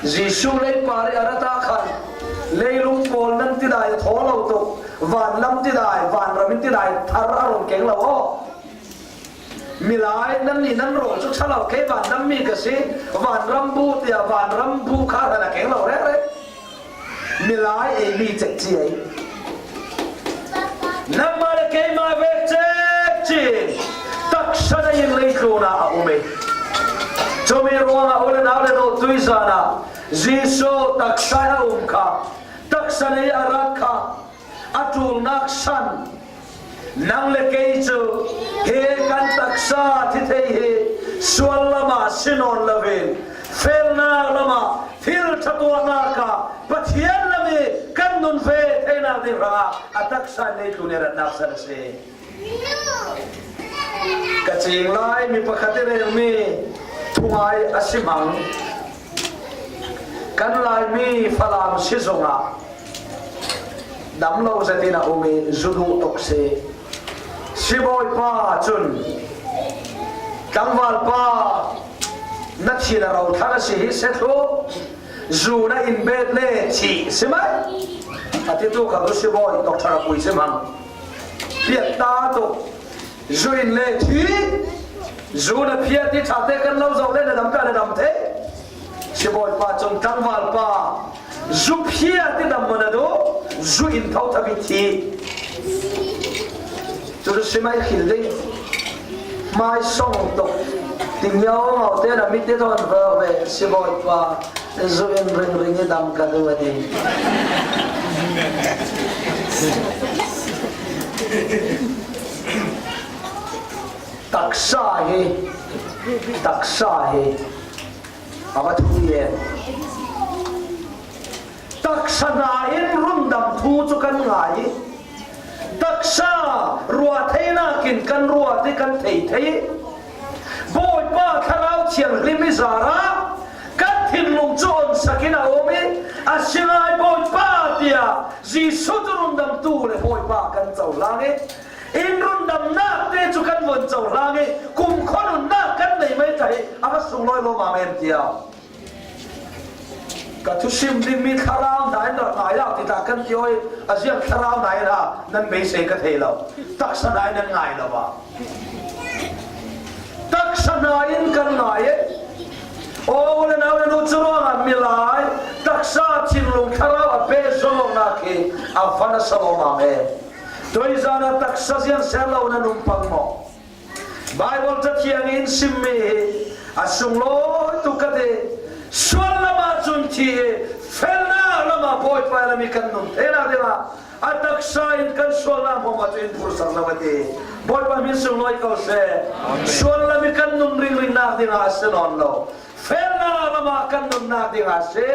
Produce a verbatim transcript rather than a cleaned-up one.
Jesu leipar i a ra ta khan leilung pawl nan tidai a thaw lo tuk, vanlam tidai, vanram in tidai thar a run keng lo aw. Milai nan ni nan rawl chu ṭha lo, kei vanram mi ka si, vanram bu tia vanram bu kha hran a keng lo reng reng. Milai ei mi cek ci ei. Nangmah le keimah vek cek ci taksa nei in leitlun ah a um ei. Cumi ruangah u le nau le nu tuizan ah Jesu taksa a um kha, taksa nei a rat kha, a ṭulnak san nang le kei cu hi kan taksa thi thei hi sual lamah si nawn loin felnak lamah thil ṭha tuahnak ah Pathian lam i kan nun ve theinak ding hrangah a taksa in leitlun i ratnak san a si. Ka cing lai mi pakhat i relmi thungai a si hmang. Kan Laimi Falam si zongah dam lo zetin a um i zu duh tuk si. Sibawipa cun, "Tlangvalpa, na thin a ro thlang a si hi si thlu, zu na in bet le thih si mai," a titu kha cu sibawi Doctor a pui si hmang. Piat ta tuk. Zu in le thih, zu na phiat i ṭhate kan lo zoh le na dam ta na dam thei. Sibawipa cun, "Tlangvalpa, zu phiat i dam maw na duh, zu in tho tho i thih." Cu cu si mai khil ding. Mai song tuk. Ti ngau ngau te na mit te thawn ve ve, sibawipa. Zu in ringring i dam ka duh a ti. Taksa hi, taksa hi a va thu i en. Taksa hna in rundam thu cu kan ngai i, taksa ruah theinak in kan ruat i kan thei thei i, Bawipa Thlarau Thianghlim i zarah kan thinlung cu onsak in a um i, a si ngai Bawipa tiah Jesuh cu rundamtu le Bawipa kan cohlang i, in rundamnak te cu kan vun cohlang i, kumkhua nunnak kan nei mai ta hi a va sunglawi lawmam em tiah. Ka thusim dingmi thlarau hna in rak ngai lo ti ta kan ti aw i, a ziang thlarau hna in ah nan beisei ka thei lo. Taksa hna in nan ngai lo ah. Taksa hna in kan ngai i, aw u le nau le nu, cu ruangah milai taksa thinlung thlarau a pehzawh lonak hi a van a si lawmam e. Tuizan ah taksa ziang ser lo nan um pang maw? Baibal Cathiang in simmi hi a sunglawi tuk ka ti. Sual lamah cun thih i, felnak lamah Bawipa lam i kan nun theinak dingah a taksa in kan sualnak hmuahhmuah cu in phursak lo a ti. Bawipa hmin sunglawi ko seh. Sual lam i kan nun ringringnak dingah a si nawn lo. Felnak lamah kan nunnak dingah a si.